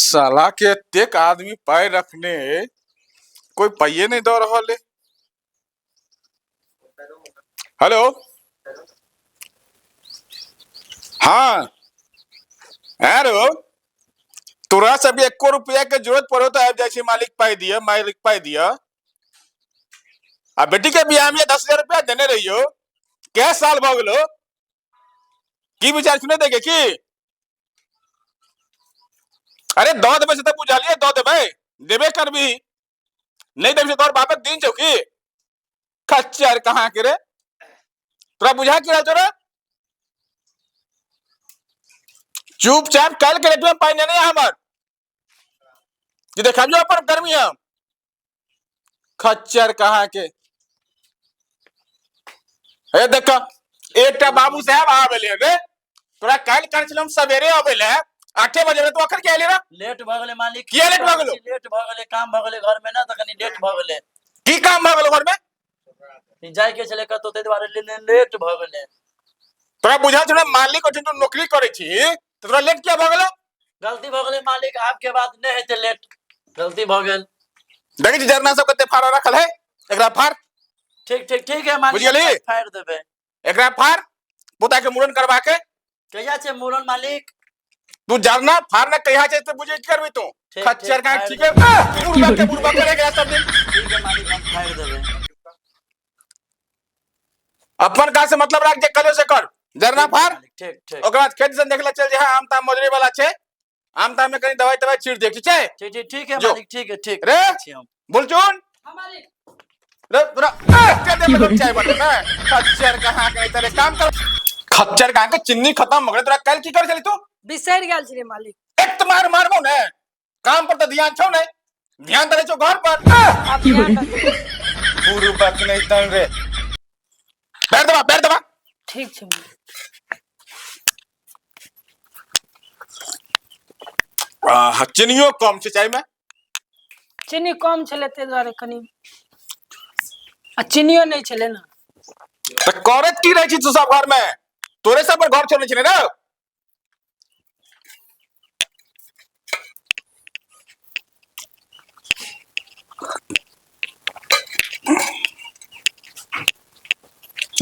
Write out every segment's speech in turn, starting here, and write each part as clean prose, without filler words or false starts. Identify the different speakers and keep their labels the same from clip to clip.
Speaker 1: साला के एतेक आदमी पाइ रखने अइ, कोई पाइये नहि दऽ रहल अइ। हेलो, हाँ आरो तोरा सब एको रुपया के जरूरत पड़ो तो आबि जाइ छै, मालिक पाइ दिअ, मालिक पाइ दिअ। आ बेटी के बियाह में 10,000 रुपया देने रहियो, कै साल भऽ गेलो, की विचार सुने देगे की? अरे दऽ देबै से तऽ बुझलियै, दऽ देबै, देबे करबी, नहि देबै से तोहर बापक दिन छौ की? खच्चर कहाँ के रे, तोरा बुझा की रहल छौ रे? चुपचाप काल्हि के रेट में पाइ नेने आ हमर, जे देखाबियो अपन गर्मी हम। खच्चर कहाँ के। हे देख, एकटा बाबू साहब आबे ले रे, तोरा काल्हि कहने छलहुँ हम सवेरे अबै ले 8 बजे रे, तू अखन किया एली रे?
Speaker 2: लेट भऽ गेलै मालिक।
Speaker 1: किया लेट भऽ गेलौ?
Speaker 2: लेट भऽ गेलै, काम भऽ गेलै घर में ना, तऽ कनि लेट भऽ गेलै।
Speaker 1: की काम भऽ गेलौ घर में?
Speaker 2: जाय के छलै कतौ, ताहि दुआरे लेट भऽ गेलै।
Speaker 1: तोरा बुझल छौ ने मालिक ओहिठाम तू नौकरी करै छी, तऽ तोरा लेट किया भऽ गेलौ?
Speaker 2: गलती भऽ गेलै मालिक, आब के बाद नहि हेतै लेट, गलती भऽ गेल।
Speaker 1: देखै छी जरना सब कते फाड़ रखल है, एकरा फाड़।
Speaker 2: ठीक ठीक ठीक है मालिक।
Speaker 1: बुझि गेलही?
Speaker 2: फाड़ि देबै।
Speaker 1: एकरा फाड़, पोता के मुड़न करवा के।
Speaker 2: कहिया छै मुड़न मालिक?
Speaker 1: तू जरना फाड़ ना, कहिया छै तऽ बुझै की करबी तू?
Speaker 2: ठीक,
Speaker 1: खच्चर
Speaker 2: ठीक,
Speaker 1: का।
Speaker 2: फाड़ि
Speaker 1: ठीक है, बुढ़बा के बुढ़बा करे एकरा सब दिन।
Speaker 2: ठीक है मालिक, हम फाड़ि देबै।
Speaker 1: अपन काज से मतलब राख, जे करियो से कर, जरना
Speaker 2: ठीक है
Speaker 1: फाड़।
Speaker 2: मालिक, ठीक ठीक।
Speaker 1: ओकर बाद खेत से देखले चल जे आम ताम मजरे वाला छै, आम ताम में कनी दवाई तवाई छीट दे, ठीक छै?
Speaker 2: ठीक ठीक ठीक है
Speaker 1: जो।
Speaker 2: मालिक, ठीक है, ठीक
Speaker 1: रे।
Speaker 2: छी हम।
Speaker 1: बुलचुन।
Speaker 3: हाँ मालिक।
Speaker 1: रे तोरा के दे मतलब चाय बने ना, खच्चर कहाँ के तेरे काम कर, खच्चर कहाँ के, चिन्नी खत्म हो गेलै। तोरा काल्हि की कर छली तू?
Speaker 3: बिसरि गेल छलियै मालिक।
Speaker 1: एक तऽ मार मारबो ने, काम पर तऽ ध्यान छौ नहीं, ध्यान तऽ छौ घर पर।
Speaker 3: आब ध्यान रखबै।
Speaker 1: बुढ़बक नहीं तन रे, पैर दबा, पैर दबा।
Speaker 3: ठीक छै मालिक।
Speaker 1: आह, चिनियो कम छै चाय में।
Speaker 3: चीनी कम छलै ताहि दुआरे कनि, आ चीनियो नहि छलै ने।
Speaker 1: तऽ करैत की रहै छी तू सब घर में? तोरे सब पर घर छोड़ने छी ने रे?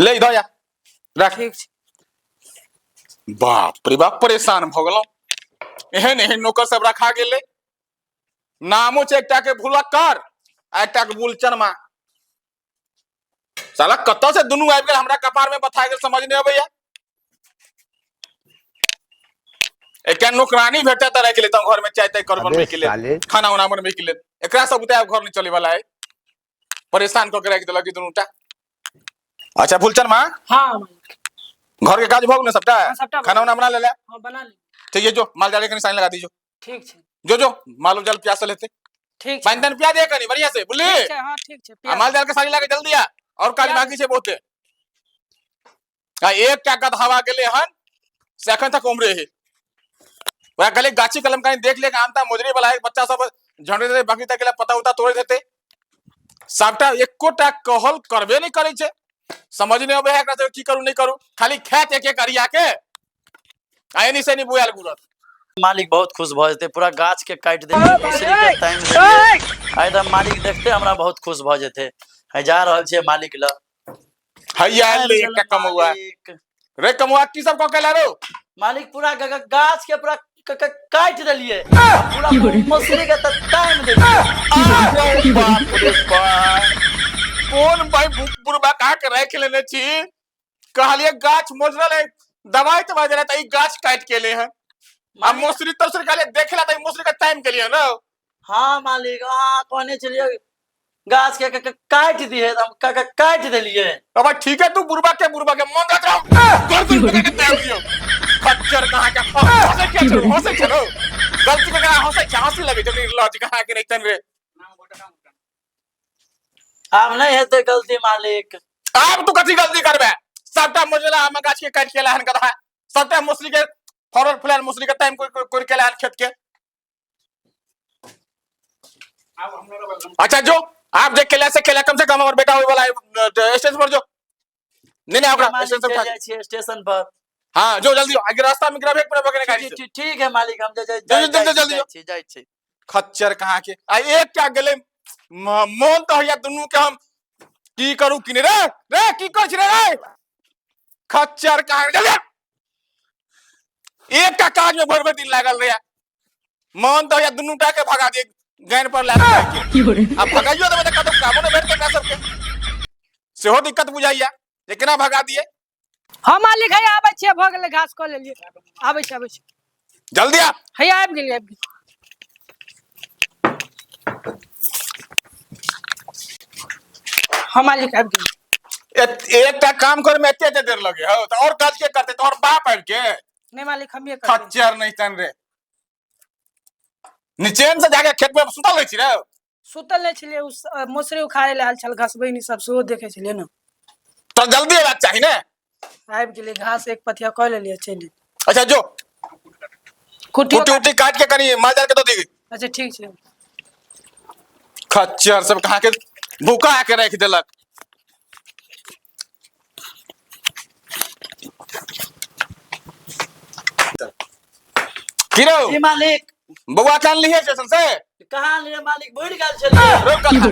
Speaker 1: ले इधर जा, रख।
Speaker 3: ठीक छै।
Speaker 1: बाप रे बाप, परेशान भऽ गेलहुँ, एहन एहन नौकर सब रखा गेलै। नामो छै एकटा के भुलक्कर आ एकटा के बुलचनमा। साला कतऽ से दुनू आबि गेल हमरा कपार में बथा गेल, समझ नहि अबैया। एकटा नौकरानी भेटत तऽ राखि लेतहुँ घर में, चाय ताय कर
Speaker 4: अबे
Speaker 1: बनबै के लेल,
Speaker 4: साले।
Speaker 1: खाना उना बनबै के लेल। एकरा सब बुते आब घर नहि चले वाला है, परेशान कऽ के राखि देलक ई दुनूटा। अच्छा फूलचन माँ।
Speaker 3: हाँ मालिक।
Speaker 1: घर के काज भऽ गेल ने सबटा?
Speaker 3: हाँ, सबटा भऽ
Speaker 1: खाना उना बना लेले?
Speaker 3: हाँ, बना ले।
Speaker 1: ठीक है, जो माल जाल के कनी सानी लगा दीजो।
Speaker 3: ठीक छै।
Speaker 1: जो जो माल जाल प्यासल हेतै।
Speaker 3: ठीक छै।
Speaker 1: पानि तानि पिया दे कनी बढ़िया से, बुझली?
Speaker 3: ठीक छै, हाँ ठीक छै।
Speaker 1: आ माल जाल के सानी लगा जल्दी आ, और काज
Speaker 3: पिया
Speaker 1: बाकी छै बहुते। आ एकटा गधवा गेलै हन से अखन तक उम्रे है। वएह कहलियै गाछी कलम कनी देख ले, आम ताम मोजरे वाला है, बच्चा सब झंडे देते, बकरी तक पत्ता उत्ता तोड़े देते सबटा, एकोटा कहल करबे नहि करै छै। समझ नहि अबै है एकरा सबके, की करू नहि करू, खाली खायत एक एक अरिया के आ एनी से एनी बुआल घुरत।
Speaker 2: मालिक बहुत खुश भऽ जेतै, पूरा गाछ के काटि देलियै, मौसरी के तामि देलियै। आइ तऽ मालिक देखते हमरा बहुत खुश भऽ जेतै। है जा रहल छियै मालिक लग।
Speaker 1: हैया
Speaker 2: आबि
Speaker 1: एलै
Speaker 2: गेल
Speaker 1: एकटा कमौआ।
Speaker 2: मालिक।
Speaker 1: रे कमौआ, की सब कऽ के एला रौ?
Speaker 2: मालिक, पूरा गाछ के पूरा काटि देलियै, पूरा मौसरी के तऽ तामि देलियै।
Speaker 1: अरे बाप रे बाप, कोन भाई बुढ़बा कहाँ के राखि लेने छी? कहलिए गाछ मोजरल है, दवाई तवाई देला तऽ ई गाछ काटि के एले हन। आ
Speaker 2: मालिक,
Speaker 1: मौसरी तौसरी कहलिए देखे ला तऽ ई मौसरी के टाइम केलिए ना।
Speaker 2: हाँ मालिक, अहाँ कहने छलियै गाछ के काटि दिहे, तऽ हम काटि देलियै।
Speaker 1: बाबा ठीक है, तू बुढ़बा के मन रख रहा गर्दन पकड़ के टाइम दियो। खच्चर कहाँ के, हंसै किया छौ, हंसै छौ गलती के हंसै छै, हंसी लगे छै निर्लज कहाँ के। नहीं तन रे।
Speaker 2: आब नहि हेतै गलती मालिक।
Speaker 1: आब तू कथी गलती करबे? सबटा मोजला आम गाछ के काटि के एला हन गधा, सबटा मौसरी के फरल फुलायल मौसरी के टाइम कोरि के एला हन खेत के। अच्छा जो आप जे केला से केला, कम से कम हमर बेटा होय वाला है, स्टेशन पर जो नहीं नहीं ओकरा
Speaker 2: मालिक
Speaker 1: स्टेशन पर
Speaker 2: चलि जाइ छियै स्टेशन पर।
Speaker 1: हाँ जो जल्दी आगे रास्ता में गिराबे पर बगने गाड़ी
Speaker 2: ठीक
Speaker 1: से
Speaker 2: ठीक ठीक है मालिक, हम जाइ
Speaker 1: जल्दी, जल्दी, जल्दी
Speaker 2: जाइ छी, जाइ छी।
Speaker 1: खच्चर कहाँ के आ एकटा गेलै, मोन तऽ होइया दुनू के हम की करू की नहि। रे रे की करै छी रे रे खच्चर कहाँ के, जल्दी आ। एकटा काज में भरि भरि दिन लागल रहे, मन तऽ होइया दुनू टा के भगा दिए गानि पर लए के। आ भगाइयो देबै तऽ कतौ कामो नहि भेटतै एकरा सबके, सेहो दिक्कत बुझाइया जे केना भगा दिए।
Speaker 3: हँ मालिक, हैया आबै छियै, भऽ गेलै, घास कऽ लेलियै, आबै छी, आबै छी।
Speaker 1: जल्दी आ।
Speaker 3: हैया आबि गेलियै, आबि गेलियै। हँ मालिक, आबि गेलियै।
Speaker 1: एकटा काम करे में एते एते देर लगे हो तऽ और काज के करते? तोहर बाप आबि के?
Speaker 3: नहि मालिक, हमिये करबै।
Speaker 1: खच्चर नहीं तन रे, निचेन से जाके खेत में सुतल रहै छी रे?
Speaker 3: सुतल नहि छलियै, ओ मौसरी उखाड़े लए आयल छल, घसबैनी सब सेहो देखै छलियै ने।
Speaker 1: तो जल्दी अयबाक चाही ने।
Speaker 3: आबि गेलियै, घास एक पथिया कऽ लेलियै, चलि एलियै।
Speaker 1: अच्छा जो।
Speaker 3: कुट्टियो।
Speaker 1: कुट्टी उट्टी काट के कनी माल जाल के दऽ दी।
Speaker 3: अच्छा, ठीक छै।
Speaker 1: खच्चर सब कहाँ के भूखा के राखि देलक। की रौ?
Speaker 2: जी मालिक।
Speaker 1: बौआ के अनलिहे स्टेशन से?
Speaker 2: कहाँ लिए मालिक, भूलि गेल छलियै।
Speaker 1: रौ गधा,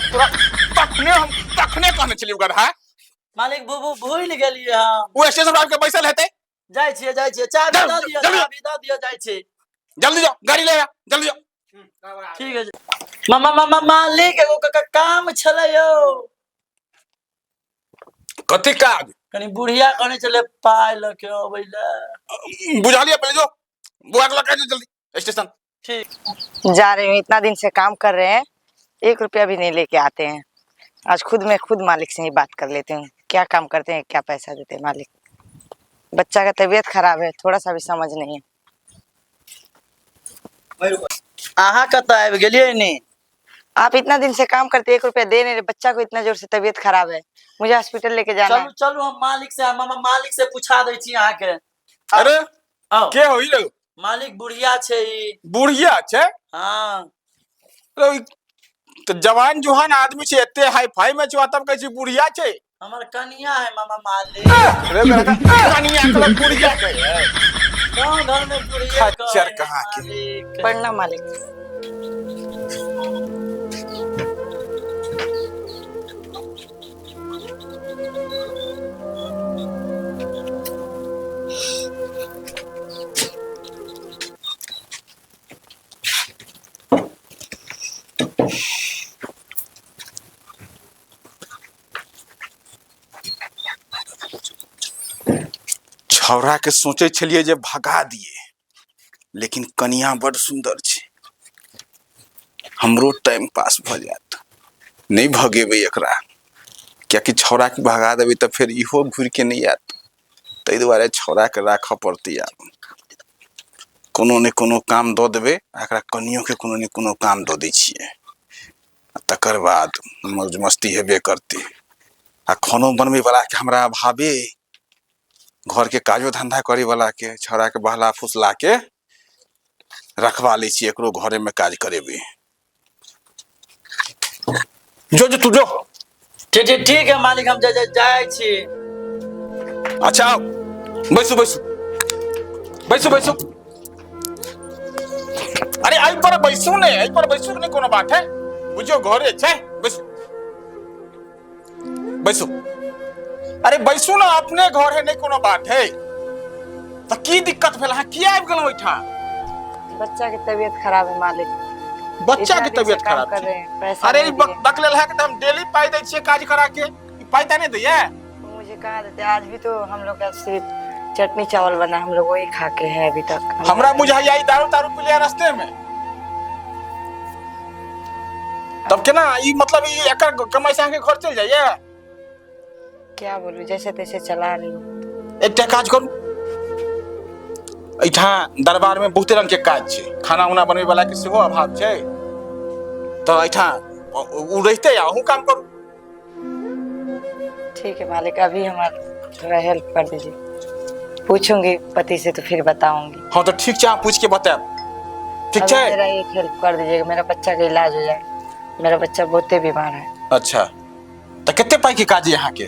Speaker 1: तोरा तखने हम तखने कहने छलियौ गधा।
Speaker 2: मालिक, बुबू भूलि गेलियै हम।
Speaker 1: ओ स्टेशन पर आबि के बैसल हेतै।
Speaker 2: जाइ छियै, जाइ छियै, चाभी
Speaker 1: जाउ,
Speaker 2: दऽ दिअ।
Speaker 1: जल्दी।
Speaker 2: चाभी दऽ दिअ, जाइ छी।
Speaker 1: जल्दी जाओ, गाड़ी ले आ, जल्दी जाओ।
Speaker 2: ठीक है मामा, मामा, मालिक, एगो काम छलै यौ।
Speaker 1: कथी काज?
Speaker 2: कनी बुढ़िया कहने छलै पाइ लऽ के अबै लए।
Speaker 1: बुझलियै, पहिले जो बुआ के लऽ के आ जल्दी स्टेशन।
Speaker 2: ठीक।
Speaker 4: जा रही हूँ, इतना दिन से काम कर रहे हैं, एक रुपया भी नहीं लेके आते हैं। आज खुद मैं खुद मालिक से ही बात कर लेती हूँ, क्या काम करते हैं, क्या पैसा देते हैं मालिक। बच्चा का तबीयत खराब है, थोड़ा सा भी समझ नहीं है।
Speaker 2: अहाँ कतऽ आबि गेलियै नी?
Speaker 4: आप इतना दिन से काम करते, एक रुपया दे नहीं रहे, बच्चा को इतना जोर से तबीयत खराब है, मुझे हॉस्पिटल लेके जाना है।
Speaker 2: चलू चलू, हम मालिक से, मामा, मालिक से पूछा दै छी अहाँके।
Speaker 1: अरे।
Speaker 2: आउ।
Speaker 1: के हो ई रे?
Speaker 2: मालिक, बुढ़िया छै ई।
Speaker 1: बुढ़िया छै?
Speaker 2: हँ।
Speaker 1: रे, ई तऽ जवान जुहान आदमी छै, एते हाई फाई में छै, तब कहै छी बुढ़िया छै।
Speaker 2: हमर कनिया है मामा, मालिक।
Speaker 1: रे कनिया कहलक बुढ़िया कहै है।
Speaker 2: गाँव घर में बुढ़िया
Speaker 1: खच्चर
Speaker 2: कहै है,
Speaker 1: कहाँ के।
Speaker 2: मालिक।
Speaker 4: प्रणाम मालिक।
Speaker 1: छौड़ा के सोचै छलियै जे भगा दिए, लेकिन कनिया बड सुन्दर छै, हमरो टाइम पास भऽ जायत। नहि भगेबै एकरा, कियाकि छौड़ाके भगा देबै तऽ फेर इहो घुरि के नहि आयत। ताहि दुआरे छौड़ाके राखऽ पड़तै। आब कोनो ने कोनो काम दऽ देबै आ एकरा कनियोके कोनो ने कोनो काम दऽ दै छियै, आ तकर बाद मौज मस्ती हेबे करतै। आ खानो बनबै वलाके हमरा अभावे, घरके काजो धंधा करे वलाके छौड़ाके बहला फुसला के रखवा लै छियै, एकरो घरेमे काज करेबै। जो जो, तू जो।
Speaker 2: ठीक ठीक ठीक है मालिक, हम जाइ जाइ छी।
Speaker 1: अच्छा आओ, बैसू बैसू बैसू बैसू। अरे एहि पर बैसू ने, एहि पर बैसू ने, कोनो बात है, बुझियो घरे छै। बैसू बैसू, अरे बैसू ना, अपने घर है, नहीं कोनो बात है। तऽ की दिक्कत भेल, अहाँ किया आबि गेलहुँ एहिठाम?
Speaker 4: बच्चा के तबीयत खराब है मालिक।
Speaker 1: बच्चा
Speaker 4: इतना
Speaker 1: के
Speaker 4: दिन से
Speaker 1: तबीयत
Speaker 4: काम
Speaker 1: खराब
Speaker 4: कर
Speaker 1: छै?
Speaker 4: रहे हैं, पैसा
Speaker 1: अरे
Speaker 4: नहीं
Speaker 1: ई
Speaker 4: दिए।
Speaker 1: बकलेल है के तऽ हम डेली पाइ दै छियै काज करा के, ई पाइ तऽ नहि दैया?
Speaker 4: मुझे कहाँ देते, आज भी तो हम लोग का सिर्फ चटनी चावल बना, हम लोग वही खा के हैं अभी तक।
Speaker 1: हमरा बुझाइया ई दारू तारू पी लिया रास्ते में, तब केना ई, मतलब ई एकर कमाई से अहाँके घर चलि जाइया?
Speaker 4: क्या बोलूं, जैसे तैसे चला रही हूँ।
Speaker 1: एकटा काज करू, एहिठाम दरबार में बहुते रंग के काज छै, खाना उना बनबै वाला के सेहो अभाव छै, तऽ एहिठाम उ रहिते आ अहूँ काम करू।
Speaker 4: ठीक है मालिक, अभी हमारा थोड़ा हेल्प कर दीजिए, पूछूंगी पति से तो फिर बताऊंगी।
Speaker 1: हँ तऽ ठीक छै, अहाँ पूछि के बतायब, ठीक
Speaker 4: अभी
Speaker 1: छै?
Speaker 4: मेरा एक हेल्प कर दीजिएगा, मेरा बच्चा का इलाज हो जाए, मेरा बच्चा बहुते बीमार है।
Speaker 1: अच्छा, तऽ कते पाइ के काज यऽ अहाँके?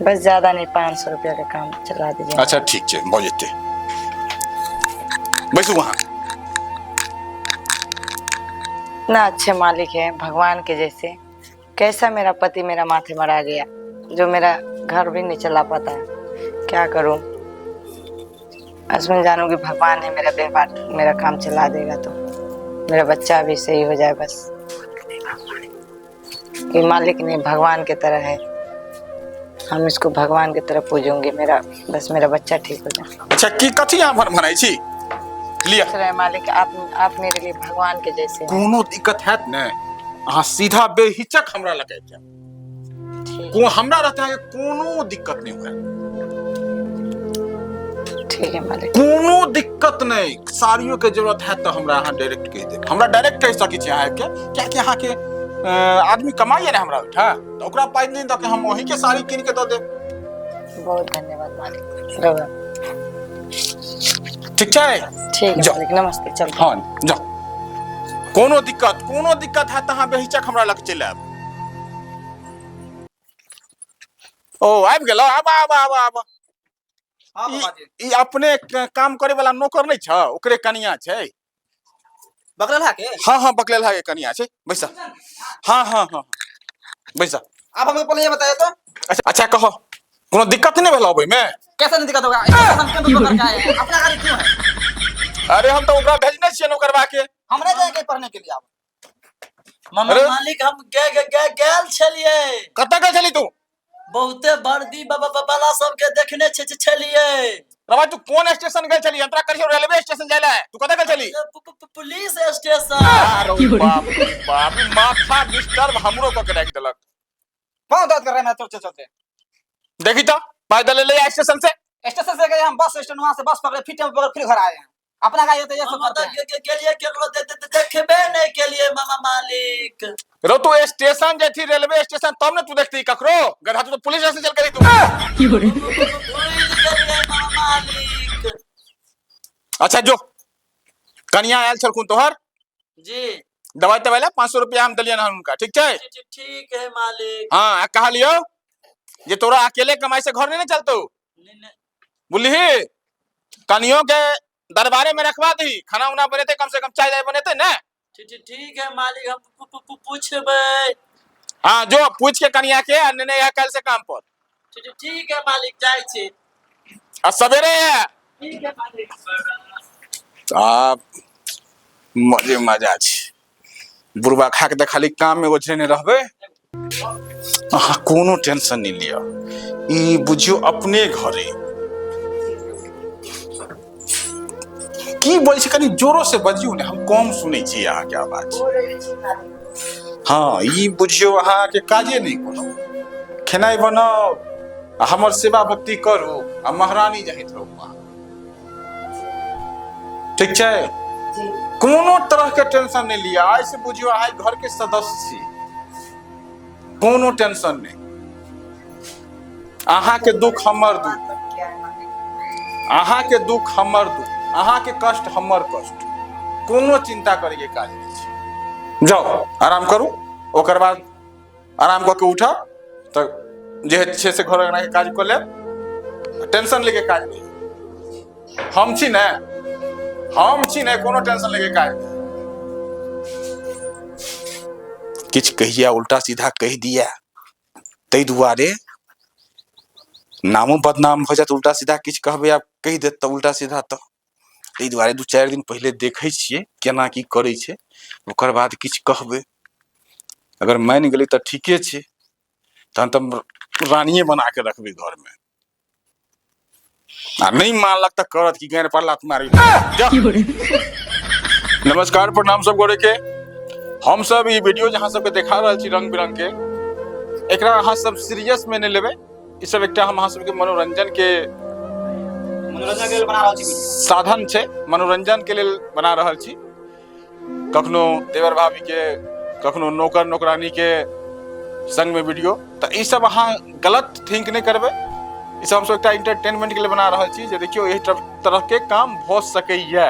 Speaker 4: बस ज्यादा नहीं, 500 रुपया का काम चला दीजिए।
Speaker 1: अच्छा ठीक छै, भऽ जेतै। बैसू वहाँ।
Speaker 4: इतना अच्छे मालिक है, भगवान के जैसे। कैसा मेरा पति मेरा माथे मरा गया, जो मेरा घर भी नहीं चला पाता है। क्या करूं? असमन जानूंगी भगवान है मेरा व्यवहार, मेरा काम चला देगा तो मेरा बच्चा भी सही हो जाए। बस ये मालिक नहीं, भगवान के तरह है। हम इसको भगवान की तरह पूजूंगी। मेरा बस मेरा बच्चा ठीक हो जाए।
Speaker 1: अच्छा, की कथी अहाँ भन भनाइ छी? लिअ।
Speaker 4: रहे मालिक, आप मेरे लिए भगवान के जैसे हैं।
Speaker 1: कोनो दिक्कत हैत ने अहाँ सीधा बेहिचक हमरा लग आबि जायब।
Speaker 4: ठीक।
Speaker 1: को हमरा रहते अहाँके कोनो दिक्कत नहि हुए।
Speaker 4: ठीक है मालिक।
Speaker 1: कोनो दिक्कत नहि। साड़ियो के जरूरत हैत तऽ हमरा अहाँ डायरेक्ट कहि देब। हमरा डायरेक्ट कहि सकै छी अहाँ आबिके, कियाकि अहाँके आदमी कमाइए ने हमरा ओहिठाम, तऽ ओकरा पाइ नहि दऽ के हम ओहीके साड़ी कीन के दऽ देब।
Speaker 4: बहुत धन्यवाद मालिक, रहुआ।
Speaker 1: ठीक छै?
Speaker 4: ठीक है।
Speaker 1: जाओ।
Speaker 4: मालिक, नमस्ते, चल।
Speaker 1: हँ, जाउ। कोनो दिक्कत, कोनो दिक्कत हैत तऽ अहाँ बेहिचक हमरा लग चलि आयब। ओ, आबि गेलौ? आब आब आब आब।
Speaker 5: हाँ।
Speaker 1: ई
Speaker 5: बाबा जी।
Speaker 1: ई अपने काम करे वाला नौकर नहीं छ, ओकरे कनिया छै।
Speaker 5: बकलेल है के?
Speaker 1: हाँ हाँ, बकलेल है के कनिया छै। बैसा। हाँ हाँ हाँ, बैसा।
Speaker 5: आप हमको पहले ये बताइए तो।
Speaker 1: अच्छा अच्छा, कहो, कोनो दिक्कत नहीं भेल अबै में?
Speaker 5: कैसे नहीं दिक्कत होगा? हम क्यों पकड़ के आए हैं? अपना गाड़ी क्यों है?
Speaker 1: अरे, हम तो ओकरा भेजने छियै नौकरवा के।
Speaker 5: हम नहीं जाएंगे पढ़ने के लिए अब।
Speaker 2: मामा।
Speaker 1: अरे?
Speaker 2: मालिक, हम गे गे गे गेल छलियै।
Speaker 1: कतऽ गेल छली तू?
Speaker 2: बहुते वर्दी वाला सबके देखने छलियै।
Speaker 1: रवा, तू कोन स्टेशन गेल छली? अंतरा करियो, रेलवे स्टेशन जाय ला, तू कतऽ गेल छली?
Speaker 2: Police station.
Speaker 1: अरे बाप रे बाप, ई माथा डिस्टर्ब हमरो कऽ के राखि देलक।
Speaker 5: पाँव दर्द कर रहे हैं चलते चलते।
Speaker 1: देखी तो, पैदल एलै स्टेशन से।
Speaker 5: स्टेशन से गए हम बस स्टैंड, वहाँ से बस पकड़े, फिर टेम्पो पकड़े, फिर घर आए हैं। अपना गाड़ी होते ये सब
Speaker 2: हम
Speaker 5: करते
Speaker 2: ओतऽ
Speaker 5: हैं।
Speaker 2: गेलियै, केकरो देखबे नहि केलियै मामा मालिक।
Speaker 1: रो, तू स्टेशन जेथी रेलवे स्टेशन, तब ने तू देखती ककरो। गधा, तू तो पुलिस स्टेशन चल करी तू।
Speaker 2: भूलि गेलियै मामा मालिक।
Speaker 1: अच्छा जो, कनिया आयल छलखुन तोहर?
Speaker 2: जी।
Speaker 1: दवाई तवाई ला 500 रुपया हम देलियन हन हुनका, ठीक छै?
Speaker 2: ठीक है मालिक।
Speaker 1: हाँ, आ कहलियौ जे तोरा अकेले कमाई से घर नहीं ने चलतो।
Speaker 2: नहीं।
Speaker 1: बुझलिही? कनियो के दरबारे में रखवा दही, खाना उना बनेते, कम से कम चाय वाय बनेते ने।
Speaker 2: ठीक ठीक ठीक है मालिक, हम पूछबै।
Speaker 1: हाँ, जो पूछ के कनिया के आ नेने आ कल से काम पर।
Speaker 2: ठीक ठीक है मालिक, जाइ छी।
Speaker 1: आ सवेरे आ।
Speaker 2: ठीक है मालिक।
Speaker 1: आ मजे मजा छै। बुढ़बा खा के तऽ खाली काम में ओझरेने रहबै। अहाँ कोनो टेंशन नहीं लिअ, ई बुझियौ अपने घरे। की बोलै छी? कनी जोरो से बजियौ ने, हम कम सुनै छी अहाँके आवाज। हाँ, ई बुझियौ अहाँके काजे नहि कोनो, खेनाइ बनाउ आ हमर सेवा भक्ति करू आ महारानी जहित रहू अहाँ। ठीक छै? कोनो तरह के टेंशन नहीं लिया। आइ से बुझियौ अहाँ घर के सदस्य छी, कोनो टेंशन नहीं। अहाँके दुख हमर दुख, अहाँके दुख हमर दुख, अहाँके कष्ट हमर कष्ट। कोनो चिंता करैके काज नहि छै। जाउ, आराम करू। ओकर बाद आराम कऽ के उठब तऽ जे छै से घर अंगनाके काज कऽ लेब। टेंशन लेके काज नहि। हम छी ने, हम छी ने, कोनो टेंशन लेके काज नहि। किछु कहिया उल्टा सीधा कहि दिया, ताहि दुआरे नामो बदनाम भऽ जायत। उल्टा सीधा किछु कहबै, आब कहि देत तऽ उल्टा सीधा, तऽ ताहि दुआरे 2-4 दिन पहिले देखै छियै केना की करै छै, ओकर बाद किछु कहबै। अगर मानि गेलै तऽ ठीके छै, तहन तऽ रानिये बना के रखबै घरमे। आ नहि मानलक तऽ करत कि गारि पड़ला तुम्हारी। जा। नमस्कार, प्रणाम सब गोरे के। हम सब ई वीडियो जहाँ सबके देखा रहल छी रंग बिरंग के, एकरा अहाँ सब सीरियस में नहि लेबै। ई सब एकटा हम अहाँ सबके मनोरंजन के
Speaker 5: मनोरंजन के लेल बना रहल छी वीडियो।
Speaker 1: साधन छै, मनोरंजन के लेल बना रहल छी। कखनो देवर भाभी के, कखनो नौकर नौकरानी के संग में वीडियो, तऽ ई सब अहाँ गलत थिंक नहि करबै। ई सब हमसब एकटा इंटरटेनमेंट के लिए बना रहल छी जे देखियौ, एहि तरह के काम भऽ सकैया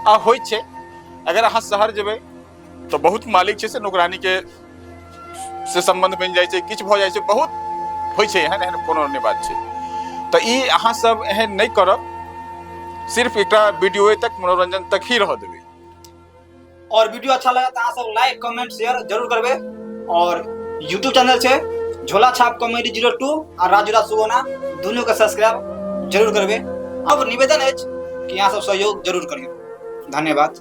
Speaker 1: आ होइ छै। अगर अहाँ शहर जेबै तऽ बहुत मालिक छै से नौकरानी के से संबंध बनि जाइ छै, किछु भऽ जाइ छै, बहुत होइ छै, एहन एहन कोनो नहि बात छै। तऽ ई अहाँ सब एहन नहि करब, सिर्फ एकटा वीडियो तक मनोरंजन तक ही रह देबै।
Speaker 5: और वीडियो अच्छा लगा तो अहाँ सब लाइक कमेंट शेयर जरूर करबै। और यूट्यूब चैनल छै झोला छाप कॉमेडी 02 आ राजू राज सुगौना, दुनू के सब्सक्राइब जरूर करबै। अब निवेदन अछि कि अहाँ सब सहयोग जरूर करियौ। धन्यवाद।